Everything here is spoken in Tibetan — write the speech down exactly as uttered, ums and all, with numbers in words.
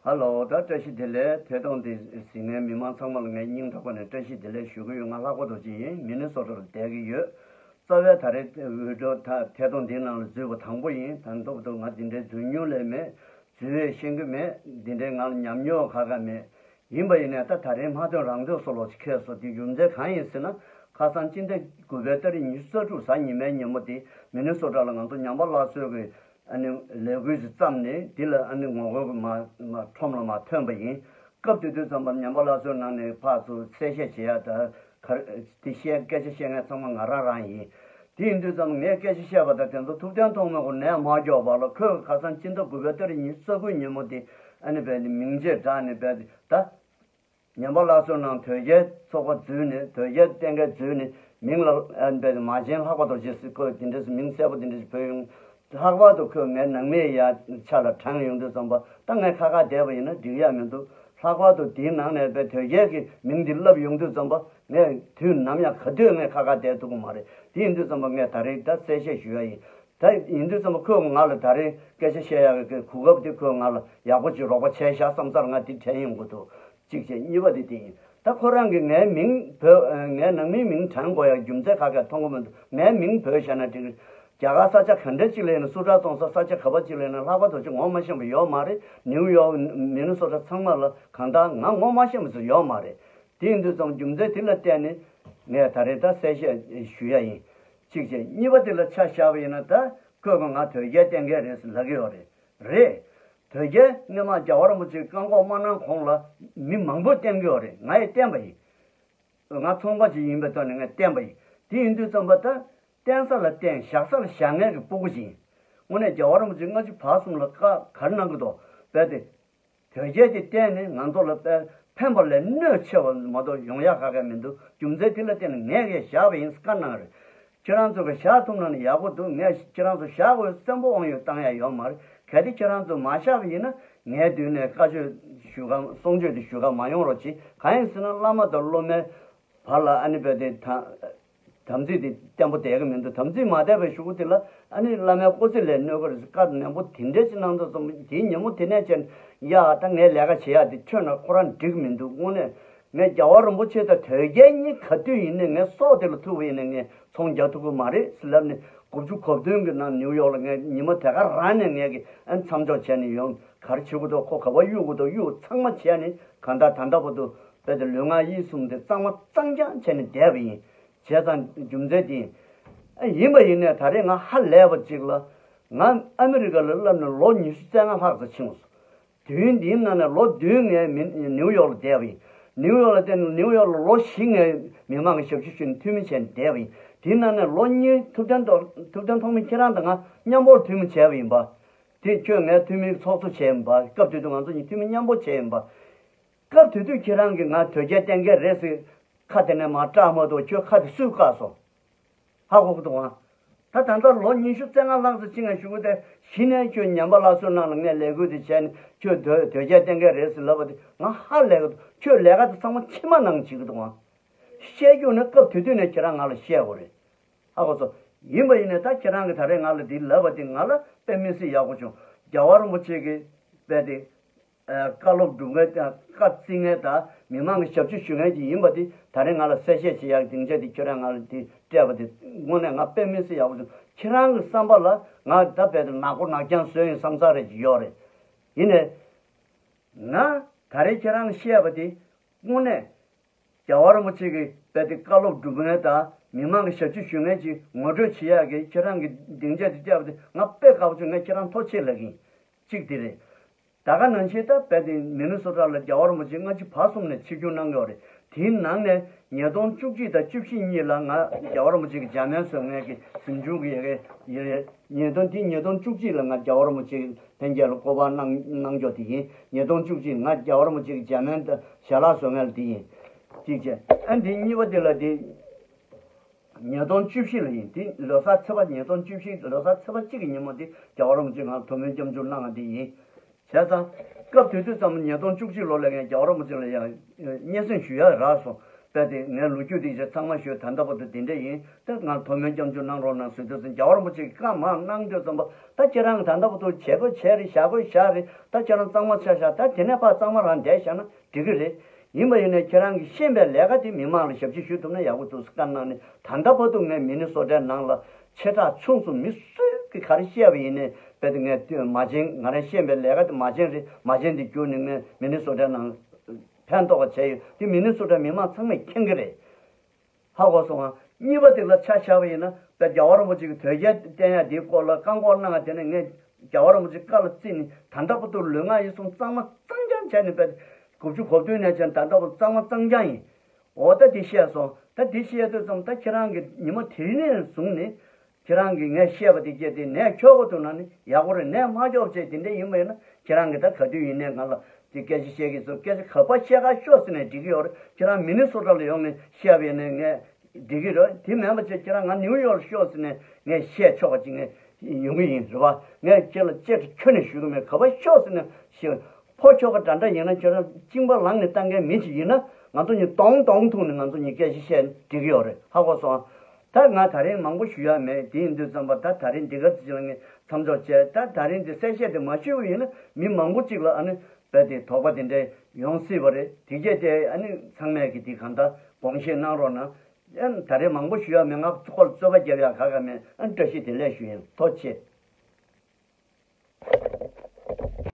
ཧ་ལོ། ད་བཀྲ་ཤིས་བདེ་ལེགས། ཐད་གཏོང་འདི་གཟིགས་མཁན་མི་མང་ཚང་མ་ལ་ངས་སྙིང་ཐག་པ་ནས་བཀྲ་ཤིས་བདེ་ལེགས་ཞུ་གི་ཡོད། ང་ལྷག་པ་རྡོ་རྗེ་ཡིན། མི་ནི་སོ་ཊ་ལ་བསྡད་ཀྱི་ཡོད། རྩ་བའི་ད་རེས་འུད་སྒྲོག་ད་ཐད་གཏོང་འདིའི་ནང་ལ་འཛུལ་བ་དང་པོ་ཡིན། ད་མདོར་བསྡུས་ང་འདི་འདྲའི་འཛུལ་མྱོང་ལས་མེད། འཛུལ་བས་ཤེས་ཀྱི་མེད། འདི་འདྲའི་ང་ལ་ཉམས་མྱོང་ཁ་ཁ་མེད། ཡིན་པ་ཡིན་ནའི་ད་ད་རེས་མ་ཐོན་རང་ཐོན་སོ་ལོག་ཅིག་ཁེལ་སོང་། དེ་རྒྱུ་མཚན་གང་ཡིན་ཟེར་ན། ཁ་སང་སྤྱི་ཟླ་དགུ་པའི་ཏ་རིག་ཉི་ཤུ་རྩ་དྲུག་གཟའ་ཉི་མའི་ཉིན་མོ་དེ་མི་ནི་སོ་ཊ་ལ་ང་ཚོ་ཉམས་པ་སླར་གསོའི་གི་ཨ་ནི་ལས་འགུལ་ཞིག་བརྩམས་ནས། འདི་ལ་ཨ་ནི་ངོ་རྒོལ་གྱི་མ་མ་ཁྲོམ་ལ་མ་ཐོན་པ་ཡིན། སྐབས་དེ་དུས་ཙམ་པ་ཉམས་པ་སླར་གསོའི་ནང་ནས་ཕར་ཚུར་གསལ་བཤད་བྱེད་ཡ་ད་ག་རེ་དེ་བཤད། སྐད་ཆ་བཤད་མཁན་ཚང་མ་ང་རང་རང་ཡིན། དེ་ཡིན་དུས་ཙམ་ངས་སྐད་ཆ་བཤད་པ་དང་དེ་ཚོ་ཐུབ་བསྟན་ཐོགས་མེད་ཁོ་ནས་མ་འགྱོགས་པ་ལ། ཁོས་ཁ་སང་སྤྱི་ཟླ་དགུ་པའི་ཏ་རིག་ཉི་ཤུ་རྩ་དགུའི་ཉིན་མོ་དེ་ཨ་ནི་རྦད་དེ་མིང་ཆད་བསྒྲགས་ནས་རྦད་དེ་ད། ཉམས་པ་སླར་གསོའི་ནང་དོལ་རྒྱལ་ཚོགས་པ་འཛུལ་ནས། དོལ་རྒྱལ་གཏན་འཁེལ་འཛུལ་ནས། མིང་ལ་ཨ་ནི་རྦད་དེ་མ་བྱན་ལྷག་པ་རྡོ་རྗེ་ཟེར། ཁོས་དེ་འདྲ་ཟེར་མིང་གསལ་པོ་དེ་འདྲ་ཞིག་བོས་ཡོང་། ལྷག་པར་དུ་ཁོས་ངའི་ནང་མིའི་ཡ་ཆ་ལ་དྲངས་ཡོང་དུས་ཙམ་པ། ད་ངས་ཁ་ཁ་བསྡད་པ་ཡིན་ན་འགྲིག་ཡ་མི་འདུག་ལྷག་པར་དུ་དེའི་ནང་ནས་རྦད་དོལ་རྒྱལ་གྱི་མིང་འདི་ལབ་ཡོང་དུས་ཙམ་པ། ངས་དུས་ནམ་ཡང་ག་དུས་ངས་ཁ་ཁ་བསྡད་ཐུབ་ཀྱི་མ་རེད། དེ་ཡིན་དུས་ཙམ་པ་ངས་ད་རེས་ད་གསལ་བཤད་ཞུ་ཡ་ཡིན། ད་ཡིན་དུས་ཙམ་པ་ཁོས་ང་ལ་ད་རེས་སྐད་ཆ་བཤད་ཡག་གི་གོ་སྐབས་དེ་ཁོས་ང་ལ་ཡག་པོ་ཅིག་རོགས་པ་བྱས་བཞག་བསམ་སར་ང་དེ་དྲན་ཡོང་གི་འདུག་གཅིག་བྱས། གཉིས་པ་དེ་དེ་ཡིན། ད་ཁོ་རང་གིས་ངའི་མིང་བོས། ངའི་ནང་མིའི་མིང་དྲན་དགོས་ཡག་རྒྱུ་མཚན་ཁ་ཁ་མཐོང་གི་མི་འདུག་ངའི་མིང་བོས་བཞག་ན་འགྲིག་གི། རྒྱ་གར་ས་ཆ་ག་འདྲ་ཅིག་ལ་ཡིན་ན། སུ་ཊར་བཙོང་ས་ས་ཆ་ག་པ་ཅིག་ལ་ཡིན་ན། ལྷག་པ་རྡོ་རྗེ་ངོ་མ་ཤེས་པ་ཡོད་མ་རེད། ནིའུ་ཡོག་མི་ནི་སོ་ཊ་ཚང་མ་ལ་གང་ལྟར་ང་ངོ་མ་ཤེས་པ་ཚོ་ཡོད་མ་རེད། དེ་ཡིན་དུས་ཙམ་རྒྱུ་མཚན་དེ་ལ་བརྟེན་ནས་ངས་ད་རེས་ད་གསལ་བཤད་ཞུ་ཡ་ཡིན། གཅིག་བྱས། གཉིས་པ་དེ་ལ་ཆ་བཞག་པ་ཡིན་ན། ད་ཁོས་ང་དོལ་རྒྱལ་གཏན་འཁེལ་རེད་ཟེར་ལབ་ཀྱི་ཡོད་རེད། རེད། དོལ་རྒྱལ་སྔོན་མ་རྒྱལ་བ་རིན་པོ་ཆེས་བཀག་འགོག་མ་གནང་གོང་ལ་མི་མང་པོས་བསྟན་གྱི་ཡོད་རེད། ང་ཡང་བསྟན་པ་ཡིན། ང་ཚོང་པ་ཅིག་ཡིན་པའི་ཐོག་ནས་ངས་བསྟན་པ་ཡིན། དེ་ཡིན་དུས་ཙམ་པ་ད་བསྟན་ས་ལ་བསྟན། བཞག་ས་ལ་བཞག་མཁན་གྱི་སྤུ་གུ་ཅིག་ཡིན། དངོས་གནས་རྒྱལ་བ་རིན་པོ་ཆེ་སྔ་ཕྱི་བར་གསུམ་ལ་བཀའ་ག་རེ་གནང་གི་འདུག་རྦད་དེ། དོལ་རྒྱལ་དེ་བསྟན་ནས་ང་ཚོ་ལ་དཔེ་ཕན་པ་ལས་གནོད་ཆེ་བ་མ་གཏོགས་ཡོང་ཡག་ག་གེ་མི་འདུག་རྒྱུ་མཚན་དེ་ལ་བརྟེན་ནས་ངས་གས་བཞག་པ་ཡིན་ཟེར་བཀའ་གནང་རེད། ཁྱེད་རང་ཚོ་གིས་བཞག་ཐུབ་ན་ནི་ཡག་པོ་འདུག་ངས་ཁྱེད་རང་ཚོ་བཞག་དགོས་བཙན་པོ་དབང་ཡོད་བཏང་ཡ་ཡོད་མ་རེད། གལ་ཏེ་ཁྱེད་རང་ཚོ་མ་བཞག་པ་ཡིན་ན། ངའི་མདུན་ནས་བཀའ་ཆོས་ཞུ་ག་གསུང་ཆོས་དེ་ཞུ་ག་མ་ཡོང་རོགས་གྱིས། གང་ཡིན་ཟེར་ན། བླ་མ་དང་སློབ་མའི་བར་ལ་ཨ་ནི་རྦད་དེ་དམ་ཚིག་དེ་བརྟན་པོ་བསྡད་ཀྱི་མི་འདུག་དམ་ཚིག་མ་བསྡད་པའི་གཞུག་གུ་དེ་ལ་ཨ་ནི་བླ་མའི་སྐུ་ཚེ་ལ་གནོད་ཀྱི་རེད་ཟེར་བཀའ་ནན་པོ་དེ་འདྲ་ཅིག་གནང་དུས་ཙམ་པ། དེའི་ཉིན་མོ་དེ་ནས་བྱས་ནས། ཡ། ད་ངའི་ལས་ཀ་བྱེད་ཡག་དེ་ཁྱོན་ནས་ཁོ་རང་འགྲིག་གི་མི་འདུག་དངོས་གནས་ངས་རྒྱལ་བ་རིན་པོ་ཆེ་དང་དོལ་རྒྱལ་གཉིས་ག་དུས་ཡིན་ནའི་ངའི་སྲོག་དེ་ལ་ཐུག་པ་ཡིན་ནའི་ངས་ཚོང་རྒྱག་ཐུབ་ཀྱི་མ་རེད་ཟེར་ལབ་ནས། དགུ་བཅུ་གོ་བདུན་གྱི་ནང་ནིའུ་ཡོག་ལ་ངས་ཉི་མ་དེ་ག་རང་ནས་ངས་ཀྱི་ཨ་མཚམས་འཇོག་བྱས་ནས་ཡོང་། ག་རེ་བྱེད་དགོས་འདུག་ཁོ་ག་པར་གཡུག་དགོས་འདུག་གཡུག་ཚང་མ་བྱས་ནས། གང་ལྟར་ད་ལྟ་བར་དུ་རྦད་དེ་ལུས་ངག་ཡིད་གསུམ་དེ་གཙང་མ་གཙང་རྐྱང་བྱས་ནས་བསྡད་པ་ཡིན། བྱས་ཙང་རྒྱུ་མཚན་དེ་ཡིན། ཨ། ཡིན་པ་ཡིན་ནའི་ད་རེས་ང་ཧ་ལས་པ་ཅིག་ལ། ང་ཨ་མི་རི་ཀ་ལ་སླེབས་ནས་ལོ་ཉི་ཤུ་རྩ་ལྔ་ལྷག་ཙམ་ཕྱིན་སོང་། དུས་ཡུན་འདིའི་ནང་ནས་ལོ་བདུན་ངས་མི་ནིའུ་ཡོག་ལ་བསྡད་པ་ཡིན། ནིའུ་ཡོག་ལ་བསྡད་ནས། ནིའུ་ཡོག་ལ་ལོ་བཞི་ངས་མི་མང་གི་ཞབས་ཕྱི་ཞུས་ནས་འཐུས་མི་བྱས་ནས་བསྡད་པ་ཡིན། དེའི་ནང་ནས་ལོ་གཉིས་ཐུབ་བསྟན་ཐོག་ཐུབ་བསྟན་ཐོགས་མེད་ཁྱེད་རང་དང་ང་མཉམ་པོར་འཐུས་མི་བྱས་པ་ཡིན་པ། དེ་ཁྱོད་ངའི་འཐུས་མིའི་ཚོགས་གཙོ་བྱས་ཡིན་པ། སྐབས་དེ་དུས་ང་ཚོ་གཉིས་འཐུས་མི་མཉམ་པོ་བྱས་ཡིན་པ། སྐབས་དེ་དུས་ཁྱེད་རང་གིས་ང་དོལ་རྒྱལ་གཏན་འཁེལ་རེད་ཟེར་ཁ་དེ་ནས་མར་བཀྲག་མ་གཏོགས་ཁྱོད་ཁ་དེ་སུས་བཀག་སོང་། ཧ་གོ་གི་འདུག་ཨང་། ད་ད་ལྟ་ལོ་ཉི་ཤུ་རྩ་ལྔ་ལྷག་ཙམ་ཕྱིན་ནས་གཞུག་གུ་དེ་གཞི་ནས་ཁྱོད་ཉམས་པ་སླར་གསོའི་ནང་ལ་ངས་ལས་འགུལ་དེ་བྱས་ནས། ཁྱོད་དོལ་དོལ་རྒྱལ་གཏན་འཁེལ་རེད་ཟེར་ལབ་པ་དེ་ང་ཧ་ལས་གི་འདུག་ཁྱོད་ལས་ཀ་དེ་ཚང་མ་ཕྱི་མ་གནང་བྱེད་གི་འདུག་ཨང་། བཤད་རྒྱུ་ནི་སྐབས་དེ་དུས་ནས་ཁྱེད་རང་ང་ལ་བཤད་དགོས་རེད། ཧ་གོ་སོང་། ཡིན་པ་ཡིན་ནའི་ད་ཁྱེད་རང་གིས་ད་རེས་ང་ལ་འདི་ལབ་པ་དེ་ང་ལ་དཔེ་མི་སྲིད་ཡག་པོ་བྱུང་། རྒྱལ་བ་རིན་པོ་ཆེ་གིས་དཔེ་དེ། ཨ། བཀའ་སློབ་སྒྲུབ་མཁན་དང་བཀའ་བརྩི་མཁན་དང་མི་མང་གི་ཞབས་ཕྱི་ཞུ་མཁན་ཅིག་ཡིན་པ་དེ་ད་རེས་ང་ལ་གསལ་བཤད་བྱེད་ཡག་སྡིངས་ཆ་དེ་ཁྱེད་རང་ང་ལ་དེ་སྤྲད་པ་དེ་དངོས་གནས་ང་དཔེ་མི་སྲིད་ཡག་པོ་བྱུང་། ཁྱེད་རང་གི་བསམ་པ་ལ་ང་ད་དཔེ་དེ་ནག་པོ་ནག་རྐྱང་བཟོས་ཡིན་བསམ་ཚར་རེ་ཅིག་ཡོད་རེད། ཡིན་ནའི་ང་ད་རེས་ཁྱེད་རང་ལ་བཤད་པ་དེ་དངོས་གནས། རྒྱལ་བ་རིན་པོ་ཆེ་གིས་དཔེ་དེ་བཀའ་སློབ་སྒྲུབ་མཁན་དང་མི་མང་གི་ཞབས་ཕྱི་ཞུ་མཁན་ཅིག་ངོ་སྤྲོད་བྱེད་ཡག་གི་ཁྱེད་རང་གི་སྡིངས་ཆ་དེ་སྤྲད་པ་དེ་ང་དཔེ་དགའ་པོ་བྱུང་། ངས་ཁྱེད་རང་ཐུགས་རྗེ་ཆེ་ལབ་ཀྱི་ཡིན། གཅིག་དེ་རེད། ད་ག་ནང་བཞིན་ད་དཔེ་དེ་མི་ནི་སོ་ཊ་ལ་རྒྱལ་བ་རིན་པོ་ཆེ་སྔ་ཕྱི་བར་གསུམ་ནས་ཆིབས་བསྒྱུར་གནང་ཡོད་རེད། དེའི་ནང་ནས་ཉིས་སྟོང་བཅུ་གཅིག་དང་བཅུ་བཞི་གཉིས་ལ་ང་རྒྱལ་བ་རིན་པོ་ཆེ་གི་འཇར་མན་བཟོ་མཁན་གྱི་གཟིམ་ཆུང་གི་ཡ་གི་ཡིན་རེད། ཉིས་སྟོང་དེ་ཉིས་སྟོང་བཅུ་གཅིག་ལ་ང་རྒྱལ་བ་རིན་པོ་ཆེ་ལྷན་རྒྱས་ལ་སྐུ་པར་གནང་གནང་ཕྱོགས་དེ་ཡིན། ཉིས་སྟོང་བཅུ་གཅིག་ང་རྒྱལ་བ་རིན་པོ་ཆེ་གི་འཇར་མན་དུ་ཞལ་ལག་བཟོ་མཁན་ལ་དེ་ཡིན། གཅིག་བྱས། ཨ། འདི་གཉིས་པ་དེ་ལ་དེ་ཉིས་སྟོང་བཅུ་བཞི་ལ་ཡིན། དེ་ལོ་གསར་ཚེས་པ། ཉིས་སྟོང་བཅུ་བཞི་ལོ་གསར་ཚེས་པ་གཅིག་གི་ཉིན་མོ་དེ་རྒྱལ་བ་རིན་པོ་ཆེ་ང་ལ་ཐུགས་སྨོན་སྐྱབས་འཇུག་གནང་བ་དེ་ཡིན། བྱས་ཙང་སྐབས་དེ་དུས་ཙམ་ཉིས་སྟོང་བཅུ་གཅིག་ལོ་ལ་ངས་རྒྱལ་བ་རིན་པོ་ཆེ་ལ་ཡང་སྙན་སེང་ཞུ་ཡ་རག་སོང་། ད་དེ་ངའི་ལོ་རྒྱུས་དེ་ཚང་མ་ཞུས། ད་ལྟ་བར་དུ་དེ་འདྲ་ཡིན། ད་ང་ཐོག་མའི་སྐྱབས་འཇུག་གནང་རོགས་གནང་ཟེར་དུས་ཙམ་རྒྱལ་བ་རིན་པོ་ཆེ་གིས་བཀའ་མར་གནང་དུས་ཙམ་པ། ད་ཁྱེད་རང་ད་ལྟ་བར་དུ་བྱེད་དགོས་བྱས་རེད། བཞག་དགོས་བཞག་རེད། ད་ཁྱེད་རང་གཙང་མ་ཆ་བཞག་ད་དེ་ནས་ཕར་གཙང་མ་རང་བསྡད་བཞག་ན་འགྲིག་གི་རེད། ཡིན་པ་ཡིན་ནའི་ཁྱེད་རང་གིས་ཤེས་པའི་ལས་ཀ་དེ་མི་མང་ལ་ཞབས་ཕྱི་ཞུ་ཐུབ་ན་ཡག་པོ་འདུག་ཟེར་བཀའ་གནང་ནས། ད་ལྟ་བར་དུ་ངས་མི་ནི་སོ་ཊའི་ནང་ལ་ཆེ་ཕྲ་ཆུང་གསུམ་མི་སུས་ཀྱིས་ག་རེ་བཤད་པ་ཡིན་ནའི་རྦད་དེ་ངས་མ་བྱན། ང་རང་ཤེས་པའི་ལས་ཀ་དེ་མ་བྱན་རེད། མ་བྱན་དེ་བསྒྱུར་ནས་ངས་མི་ནི་སོ་ཊའི་ནང་ཕན་ཐོགས་པ་བྱས་ཡོད། དེ་མི་ནི་སོ་ཊའི་མི་མང་ཚང་མས་མཁྱེན་གྱི་རེད། ཧ་གོ་སོང་ང་། གཉིས་པ་དེ་ལ་ཆ་བཞག་པ་ཡིན་ན། དཔེ་རྒྱལ་བ་རིན་པོ་ཆེ་གི་དོལ་རྒྱལ་བསྟེན་ཡ་དེའི་སྐོར་ལ་བཀག་འགོག་གནང་ཡ་དེ་ནི་ངས་རྒྱལ་བ་རིན་པོ་ཆེ་བཀའ་ལ་བརྩིས་ནས། ད་ལྟ་བར་དུ་ལུས་ངག་ཡིད་གསུམ་གཙང་མ་གཙང་རྐྱང་བྱས་ནས། དཔེ་དགུ་བཅུ་གོ་བདུན་ནས་བྱས་ནས་ད་ལྟ་བར་གཙང་མ་གཙང་རྐྱང་ཡིན། འོ་ད་དེ་བཤད་སོང་། ད་དེ་བཤད་དུས་ཙམ་ད་ཁྱེད་རང་གིས་ཉི་མ་དེ་ནས་བཟུང་ནས་ཁྱེད་རང་གིས་ངས་བཤད་པ་དེ་སྐད་དེ་ནས་འཁྱོག་པ་འདུག་ན་ནི་ཡག་པོ་རེད། ནས་མ་འཁྱོག་བྱས་དེ་འདྲ་ཡིན་པ་ཡིན་ན། ཁྱེད་རང་གིས་ད་ག་དུས་ཡིན་ནའི་ང་ལ་དེ་སྐད་ཆ་བཤད་ཀྱི་སོང་། སྐད་ཆ་ག་པར་བཤད་ག་ཤོག་ཟེར་ནས་འགྲིག་གི་ཡོད་རེད། ཁྱེད་རང་མི་ནི་སོ་ཊ་ལ་ཡོང་ནས་བཤད་པ་ཡིན་ནའི་ངས་འགྲིག་གི་རེད། དེ་མིན་པ་བྱས་ཁྱེད་རང་ང་ནིའུ་ཡོག་ལ་ཤོག་ཟེར་ནས་ངས་བཤད་ཆོག་པ་ཅིག་ངས་ཡོང་གི་ཡིན། རེད་པ། ངས་ཁྱེད་ལ་ཅེ་ཁྱོན་ནས་ཞུ་གི་མེད། ག་པར་ཤོག་ཟེར་ནས་ཞུ། ཕོ་ཁྱོ་ག་འདྲ་འདྲ་ཡིན་ན། ཁྱོད་རང་གཅིན་པ་ལངས་ནས་བཏང་མཁན་མི་ཞིག་ཡིན་ན། ང་ཚོ་གཉིས་གདོང་གདོང་ཐུག་ནས་ང་ཚོ་གཉིས་སྐད་ཆ་བཤད་འགྲིག་གི་ཡོད་རེད། ཧ་གོ་སོང་། ད་ང་ད་རིང་མང་པོ་ཞུ་ཡ་མེད། དེ་ཡིན་དུས་ཙམ་པ་ད་ད་རིང་འདི་ག་ཚོད་ཅིག་ལ་ངས་མཚམས་འཇོག་བྱས། ད་ད་རིང་འདི་གསལ་བཤད་དེ་མ་ཞུས་པ་ཡིན་ན་མི་མང་པོ་ཅིག་ལ་ཨ་ནི་རྦད་དེ་དོགས་པ་དེ་འདྲ་ཡོང་སྲིད་པ་རེད། དེ་གས་དེ་ཨ་ནི་ཚང་མས་ཀྱི་དེ་གང་ལྟར་དགོངས་བཞེས་གནང་རོགས་གནང་། ཨ་ནི་ད་རིང་མང་པོ་ཞུ་ཡ་མེད། ང་ཁོ་ལ་རྩོད་པ་རྒྱབ་ཡ་ག་ག་མེད། ཨ་ནི་བཀྲ་ཤིས་བདེ་ལེགས་ཞུ་ཡིན། ཐུགས་རྗེ་ཆེ།